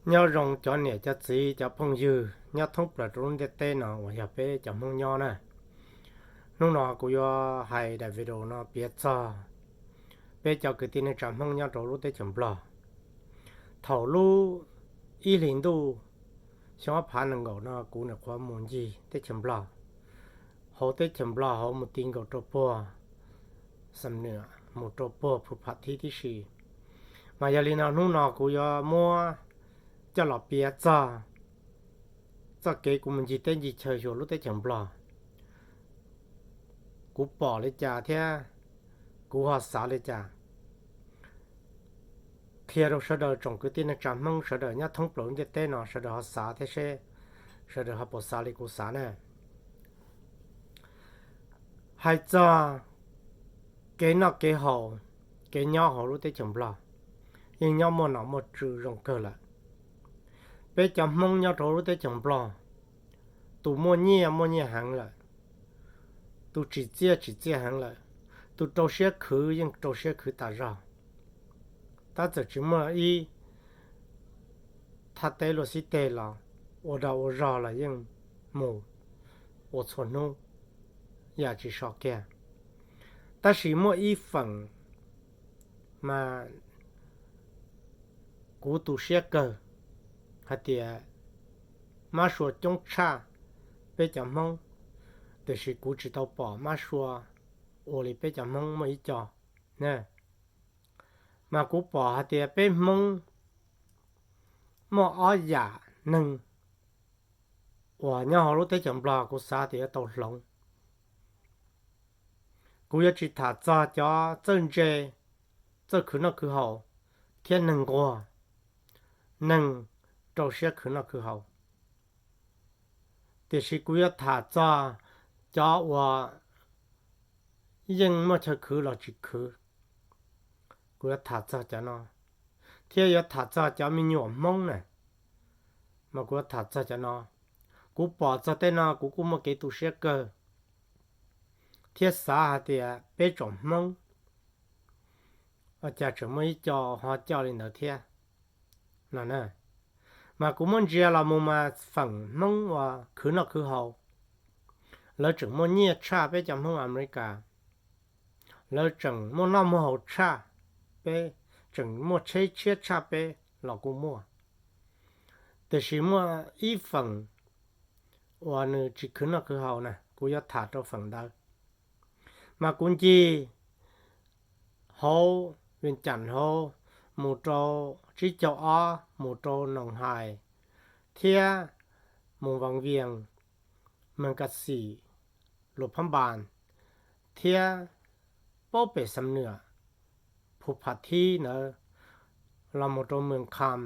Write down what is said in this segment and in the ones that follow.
Nyob zoo cov niam cov txiv cov phooj ywg nyob thoob plaws rau lub ntiaj teb no uas yog peb cov Hmoob nyob na. Hnub no kuv yuav hais daim video no piav txog peb cov kwv tij neej tsa Hmoob nyob rau lub teb chaws Nplog. Thaum lub ib hlis ntuj xyoo ob phav nees nkaum no kuv nyuam qhuav mus ncig teb chaws Nplog, hauv teb chaws Nplog hauv mus ti nkaus rau puag Xam Nuam mus rau puag Phu Pha Thib tib si. Mas yog li no hnub no kuv yuav muab coj los piav txog txoj kev kuv mus ncig teb ncig chaw xyuas lub teb chaws Nplog, kuv pom li cas thiab kuv ho xav li cas, qhia rau sawv daws tsoom kwv tij neej tsa Hmoob sawv daws nyob thoob plaws lub ntiaj teb no sawv daws ho xav thiab seb sawv daws ho puas xav li kuv xav na. Hais txog kev noj kev haus, kev nyob hauv lub teb chaws Nplog yeej nyob muaj nom muaj tswv zoo kawg lawm. Peb cov Hmoob nyob rau lub teb chaws Nplog, tus muaj nyiaj muaj nyiaj heev lawm, tus tsim txiaj tsim txiaj heev lawm, tus rau siab khwv yeej rau siab khwv tas zog. Tab txawm tsis muaj ib thaj teb luaj xib teg los ua dag ua zog los yeej mus ua txhua hnub, yam tsis so kiag. Tab sis muaj ib feem mas kuv tu siab kawg hais tias mab sua coob tshaj peb cov Hmoob, tiam sis kuv tsis tau pom mab sua ua li peb cov Hmoob muaj ib co. Mas kuv pom hais tias peb Hmoob muaj ob yam neeg uas nyob hauv lub teb chaws Nplog kuv xav tias yuav tau hloov. Kuv yuav tsis tham txog cov txawj ntse, txawj khwv noj khwv haus thiab neeg nquag, neeg rau siab khwv noj khwv haus, tiam sis kuv yuav tham txog cov uas yeej muaj chaw khwv los tsis khwv. Kuv yuav tham txog cov no, thiab yuav tham txog cov me nyuam Hmoob na, mas kuv yuav tham txog cov no. Kuv pom txog tej no kuv kuj muaj kev tu siab kawg, thiab xav hais tias peb tsoom Hmoob ua cas tseem muaj ib co ho coj li ntawd thiab no. Mas kuv muab ntsia los mus mas feem Hmoob uas khwv noj khwv haus, lawv tseem muaj nyiaj tshaj peb cov Hmoob Amelikas, lawv tseem muaj noj muaj haus tshaj peb, tseem muaj tsheb tshiab tshaj peb los kuj muaj. Tiam sis muaj ib feem uas nws tsis khwv noj khwv haus na, kuv yuav tham rau feem ntawd. Mas kuv ncig hauv Vias Cas hauv, mus rau tsib caug ob, mus rau Noos Hais, thiab mus Vas Vias, Mees Kas Xim, Luas Phab Npas, thiab paub pem Xam Nuam, Phu Pha Thib ntawd, los mus rau Mees Kham,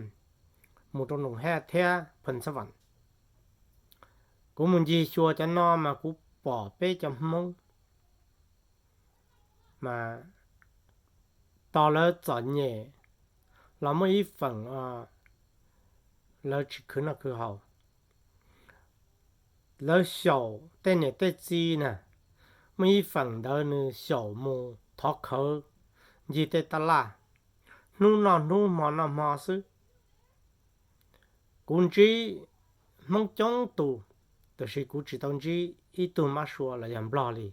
mus rau Noos Haj thiab Phees Xab Vam. Kuv mus ncig xyuas cov no mas kuv pom peb cov Hmoob mas tos lawv txom nyem los muaj ib feem lawv tsis khwv noj khwv haus. Lawv xyaum tej niam tej txiv na, muaj ib feem ntawd nws xyaum mus thov khawv ncig tej taj laj, hnub noj hnub hmo noj hmo xwb. Kuv ntsib Hmoob coob tus, tiam sis kuv tsis tau ntsib ib tug mab sua los yog Nplog li.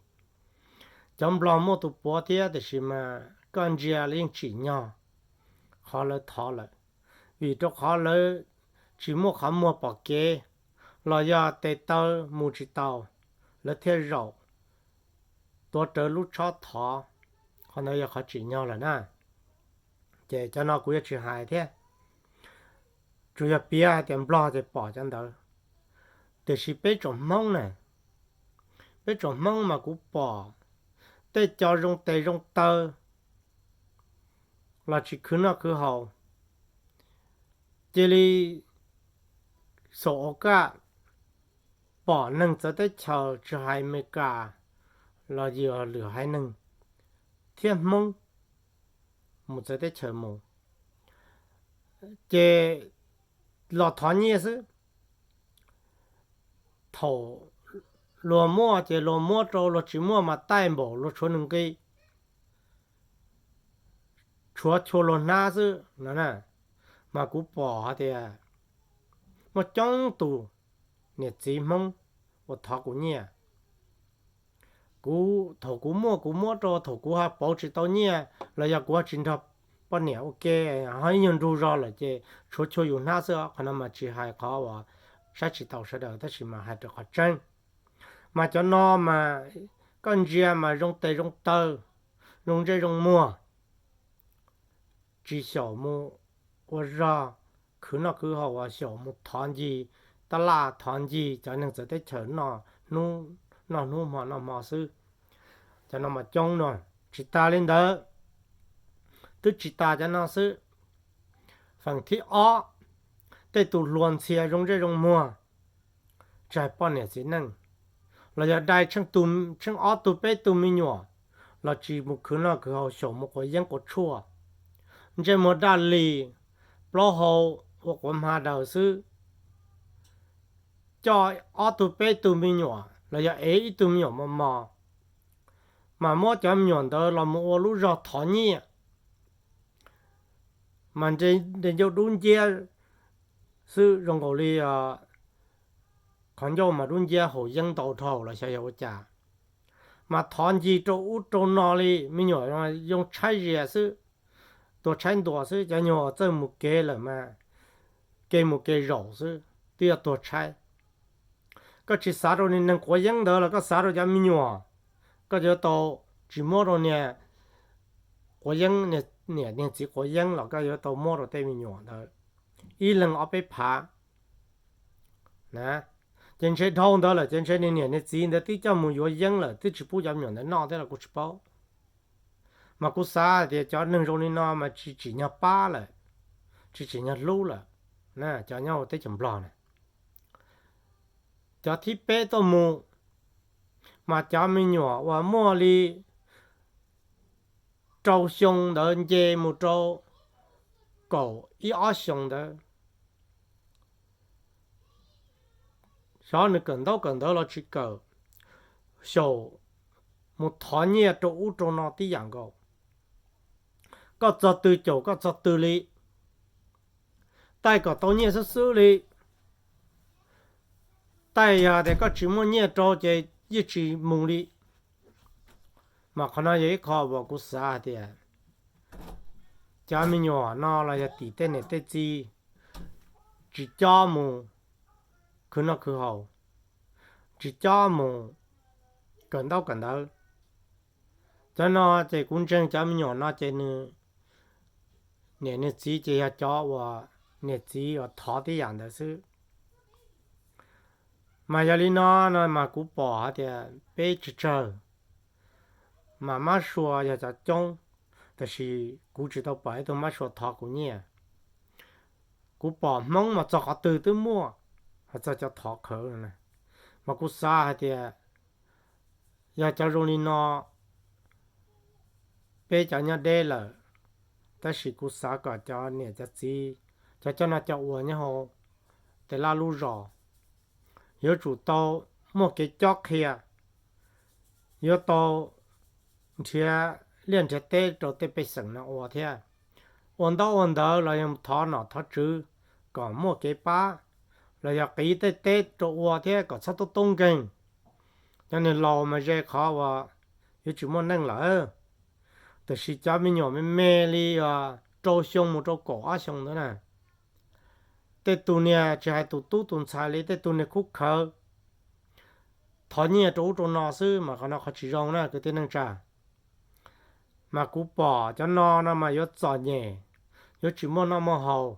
Cov Nplog muaj tus puav thiab, tiam sis mas koj ntsia lawv yeej tsim nyog qhov lawv thov lawm, vim rau qhov lawv tsis muaj qhov muag pom kev los yog tes taw mus tsis tau, lawv thiaj zaum tuav rawv lub tshob thov. Qhov ntawd yog qhov tsim nyog lawm na. Ces cov no kuv yuav tsis hais thiab, tsuas yog piav hais tias Nplog ces pom cov ntawd. Tiam sis peb tsoom Hmoob na, peb tsoom Hmoob mas kuv pom tej co zoo tes zoo taw los tsis khwv noj khwv haus, cia li xaum ua kaj pom neeg txawv teb chaws tsis hais Amelikas los yog lwm haiv neeg thiab Hmoob mus txawv teb chaws mus, ces los thov nyiaj xwb. Thaum luag muaj ces luag muab rau, luag tsis muaj mas taij npaum luag tshuav nws nqi, tshuav chua luag hnab xwb no na. Mas kuv pom hais tias muaj coob tus niam txiv Hmoob uas thov kuv nyiaj. Kuv thaum kuv muaj kuv muab rau, thaum kuv ho pauv tsis tau nyiaj los yog kuv ho tsis nrog poj niam ua ke, ho ib nyuag nrug zog lawm ces tshuav chua yus hnab xwb. Qhov no mas tsis hais qhov uas saib tsis taus sawv daws, tab sis mas hais rau qhov tseeb. Mas cov no mas koj ntsia mas zoo tes zoo taw, zoo ntsej zoo muag, tsis xyaum mus ua zog khwv noj khwv haus, uas xyaum mus thov ncig tab laj, thov ncig cov neeg txawv teb chaws noj hnub hmo noj hmo xwb. Cov no mas coob no. Tsis tas li ntawd, twb tsis tas cov no xwb. Feem thib ob, tej tus hluas ntxhias zoo ntsej zoo muag, tsis hais poj niam txiv neej, los yog dai tsheej ob tug peb tug me nyuam los tsis mus khwv noj khwv haus, xyaum mus quav yeeb quav tshuaj, ntsej muag daj li, plaub hau ua quav hma daws xwb, coj ob tug peb tug me nyuam los yog ev ib tug me nyuam mos mos, mas muab cov me nyuam ntawd los mus ua lub zog thov nyiaj, mas ntsej ncauj dub nciab xwb, zoo nkaus li qhov ncauj mas dub nciab haus yeeb ntau dhau los xyov yog ua cas. Mas thov ncig rau ub rau no li, me nyuam yoo tshaib zias xwb, tuag tshaib ntuas xwb. Cov nyuag txawj mus kev lawm mas kev mus kev zaum xwb, twb yuav tuag tshaib. Koj tsis xav rau niag neeg quav yeeb ntawd los koj xav rau cov me nyuam, koj yuav tau tsis muab rau niag quav yeeb, niam niag txiv quav yeeb los koj yuav tau muab rau tej me nyuam ntawd ib leeg ob peb phav na. Ces ntshe dhau ntawd lawm ces ntshe niag niam niag txiv ntawd twb coj mus yuav yeeb lawm, twb tsis pub cov me nyuam ntawd noj thiab los kuv tsis paub. Mas kuv xav hais tias cov neeg zoo li no mas tsis tsim nyog pab lawm, tsis tsim nyog hlub lawm, cov nyob hauv teb chaws Nplog na. Cov thib peb tuaj mus, mas cov me nyuam uas muaj li rau xyoo ntawd nce mus rau kaum ib ob xyoo ntawd, xyov nws kawm ntaub kawm ntawv los tsis kawm, xyaum mus thov nyiaj rau ub rau no tib yam nkaus. Koj txog twg caum koj txog twg li, taij kom tau nyiaj xwb xwb li. Taij yog tias koj tsis muaj nyiaj rau ces yeej tsis mus li. Mas qhov no yog ib qho uas kuv xav hais tias cov me nyuam no los yog tim tej niam tej txiv tsis cob mus khwv noj khwv haus, tsis cob mus kawm ntaub kawm ntawv. Cov no ces kuv ntseeg cov me nyuam no ces nws niam nws txiv ces yog cov uas niam txiv uas thov tib yam ntawd xwb. Mas yog li no no mas kuv pom hais tias peb tsawg tsawg mas mab sua yog cov coob, tab sis kuv tsis tau pom ib tug mab sua thov kuv nyiaj. Kuv pom Hmoob mas txog qhov twg twb muaj, hais txog cov thov khawv no na. Mas kuv xav hais tias yog cov zoo li no, peb cov nyob deb lawm, tab sis kuv xav kom cov niam cov txiv, cov coj noj coj ua nyob hauv tej laj lub zos yuav tsum tau muaj kev cob qhia, yuav tau nrhiav liaj nrhiav teb rau tej pej xeem no ua thiab. Ua ntaub ua ntawv los yog thov nom thov tswv kom muaj kev pab, los yog qiv tej teb rau ua thiab kom txhob tub tub nkeeg. Cov neeg laus mas ze qhov uas yuav tsis muaj neej lawm, tab sis cov me nyuam me me li rau xyoo mus rau kaum ob xyoo ntawd na, tej tus niag tsis hais tus tub tus ntxhais li, tej tus niag khub khawv thov nyiaj rau ub rau no xwb mas qhov no qhov tsis zoo na kwv tij neej tsa. Mas kuv pom cov no no mas yuav txom nyem, yuav tsis muaj noj muaj haus,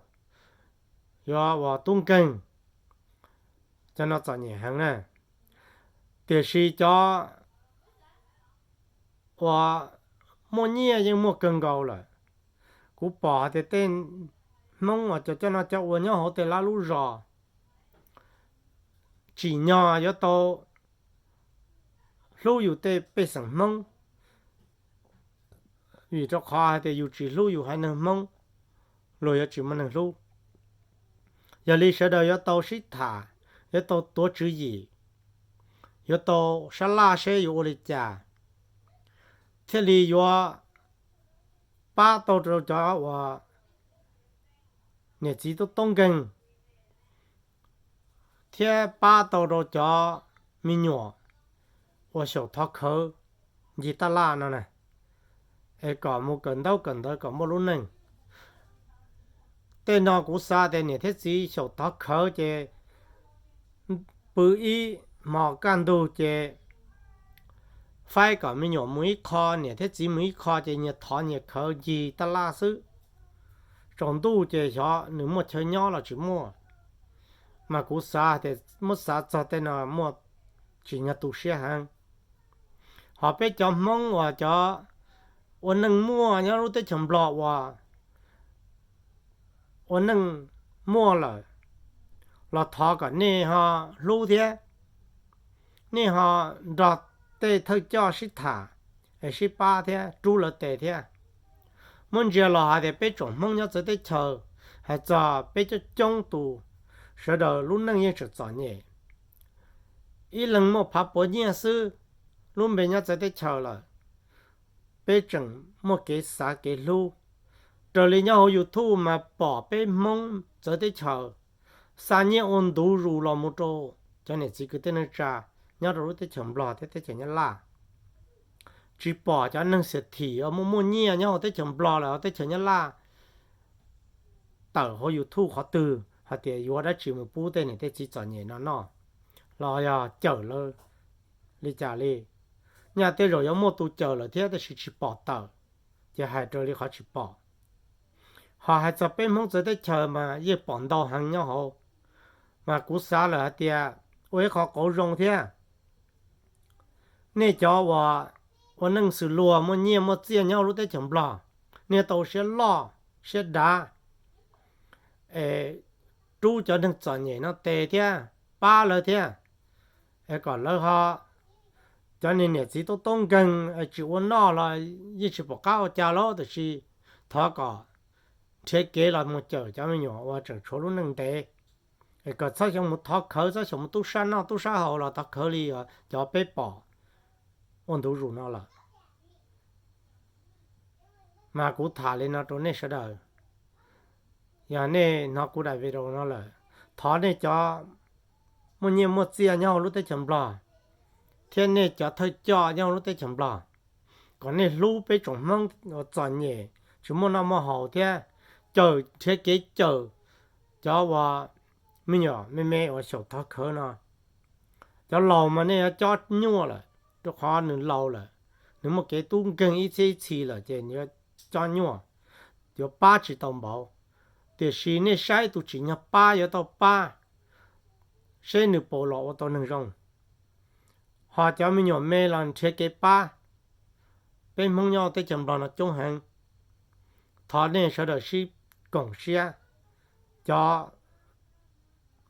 yuav ua tub nkeeg, cov no txom nyem heev na. Tiam sis cov uas muaj nyiaj yeej muaj kawg nkaus lawm. Kuv pom hais tias tej Hmoob uas cov coj noj coj ua nyob hauv tej laj lub zos tsim nyog yuav tau hlub yus tej pej xeem Hmoob, vim rau qhov hais tias yus tsis hlub yus haiv neeg Hmoob, luag yuav tsis muaj neeg hlub. Yog li sawv daws yuav tau sib tham, yuav tau tuav tswv yim, yuav tau sab laj seb yuav ua li cas thiaj li yuav pab tau rau cov uas niam txiv tub tub nkeeg, thiab pab tau rau cov me nyuam uas xyaum thov khawv ncig taj laj no na, es kom mus kawm ntaub kawm ntawv kom muaj lub neej. Tej no kuv xav tias niam thiab txiv xyaum thov khawv ces pw ib hmo kaj ntug ces faib kom me nyuam mus ib qho, niam thiab txiv mus ib qho ces nyias thov nyias khawv ncig taj laj xwb. Tsaus ntuj ces xyov nws muaj chaw nyob los tsis muaj, mas kuv xav tias muab xav txog tej no muaj tsim nyog tu siab heev. Ho peb cov Hmoob uas cov ua neej muaj nyob lub teb chaws Nplog uas ua neej muaj lawm los thov kom nej ho hlub thiab, nej ho nrog tej thawj coj sib tham es sib pab thiab rub lawv tes thiab. Muab ntsia los hais tias peb tsoom Hmoob nyob txawv teb chaws, hais txog peb coob coob tus, sawv daws lub neej yeej tseem txom nyem. Ib leeg muaj phav puav nyiaj xwb, lub npe nyob txawv teb chaws lawm, peb tseem muaj kev xav kev hlub. Raws li nyob hauv YouTube mas pom peb Hmoob txawv teb chaws xa nyiaj ua ntu zus los mus rau cov niam txiv kwv tij neej tsa nyob rau lub teb chaws Nplog thiab teb chaws Nyab Laj. Tsis pom cov neeg xiam thim uas muaj muaj nyiaj nyob hauv teb chaws Nplog lawm hauv teb chaws Nyab Laj tawm hauv YouTube qhov twg hais tias yuav dab tsi mus pub tej niam tej txiv txom nyem no noj, los yog cawm lawv li cas li. Nyaj tej zaum yuav muaj tus cawm lawm thiab tab sis tsis pom tawm, ces hais raws li qhov tsis pom. Ho hais txog peb Hmoob txawv teb chaws mas yeej pom ntau heev nyob hauv, mas kuv xav lawm hais tias ua ib qho qauv zoo thiab. Nej cov uas ua neej xws luag muaj nyiaj muaj txiaj nyob lub teb chaws Nplog, nej tau siab loj siab dav es rub cov neeg txom nyem no tes thiab pab lawv thiab, es kom lawv ho, cov niag niam txiv tub tub nkeeg tsis ua noj los yeej tsis pom qab ua cas los tiam sis thov kom nrhiav kev los mus cawm cov me nyuam uas tseem tshuav lub neej ntev, es kom txhob xyaum mus thov khawv, txhob xyaum mus tub sab noj tub sab haus los thov khawv li cov peb pom ua ntu zus no lawm. Mas kuv tham li no rau nej sawv daws, yog nej hnov kuv daim video no lawm, thov nej cov muaj nyiaj muaj txiaj nyob hauv lub teb chaws Nplog thiab nej cov thawj coj nyob hauv lub teb chaws Nplog, kom nej hlub peb tsoom Hmoob uas txom nyem tsis muaj noj muaj haus thiab cawm, nrhiav kev cawm cov uas me nyuam me me uas xyaum thov khawv no. Cov laus mas nej yuav cob nyuaj lawm, rau qhov nws laus lawm, nws muaj kev tub nkeeg ib txhiab ib txhis lawm ces nws yuav cob nyuaj, yuav pab tsis tau npaum. Tiam sis nej saib tus tsim nyog pab yuav tau pab, seb nws puas los ua tau neeg zoo. Ho cov me nyuam me los nrhiav kev pab, peb Hmoob nyob teb chaws Nplog no coob heev. Thov nej sawv daws sib koom siab, cov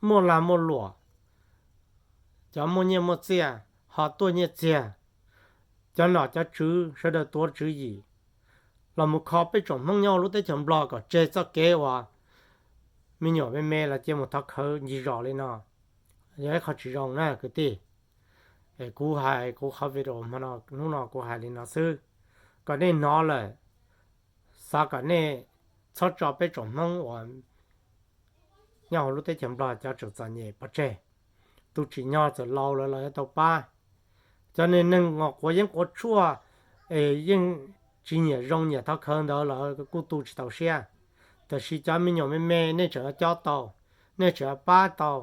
muaj lag muaj luam, cov muaj nyiaj muaj txiaj ho tuaj nyiaj txiag, cov nom cov tswv sawv daws tuav tswv yim los mus kho peb tsoom Hmoob nyob lub teb chaws Nplog kom tseg txoj kev uas me nyuam me me los cia mus thov khawv ncig zos li no. Yog ib qho tsis zoo na kwv tij. Es kuv hais kuv qhov video hnub no kuv hais li no xwb, kom nej hnov lawm, xav kom nej txhob tso peb tsoom Hmoob uas nyob hauv lub teb chaws Nplog cov tseem txom nyem pov tseg. Tus tsim nyog txawm laus lawm los yuav tau pab. Cov neeg quav yeeb quav tshuaj es yeej tsis nyiam zoo nyiam thov khawv ntawd los kuj tu tsis tau siab. Tiam sis cov me nyuam me me nej tseem yuav cob tau, nej tseem yuav pab tau,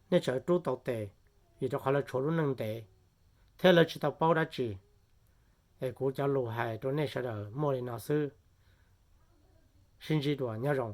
nej tseem yuav rub tau tes, vim rau qhov lawv tshuav lub neej ntev thiab lawv tsis tau paub dab tsi. Es kuv cov lus hais rau nej sawv daws muaj li no xwb. Sib ntsib dua, nyob zoo.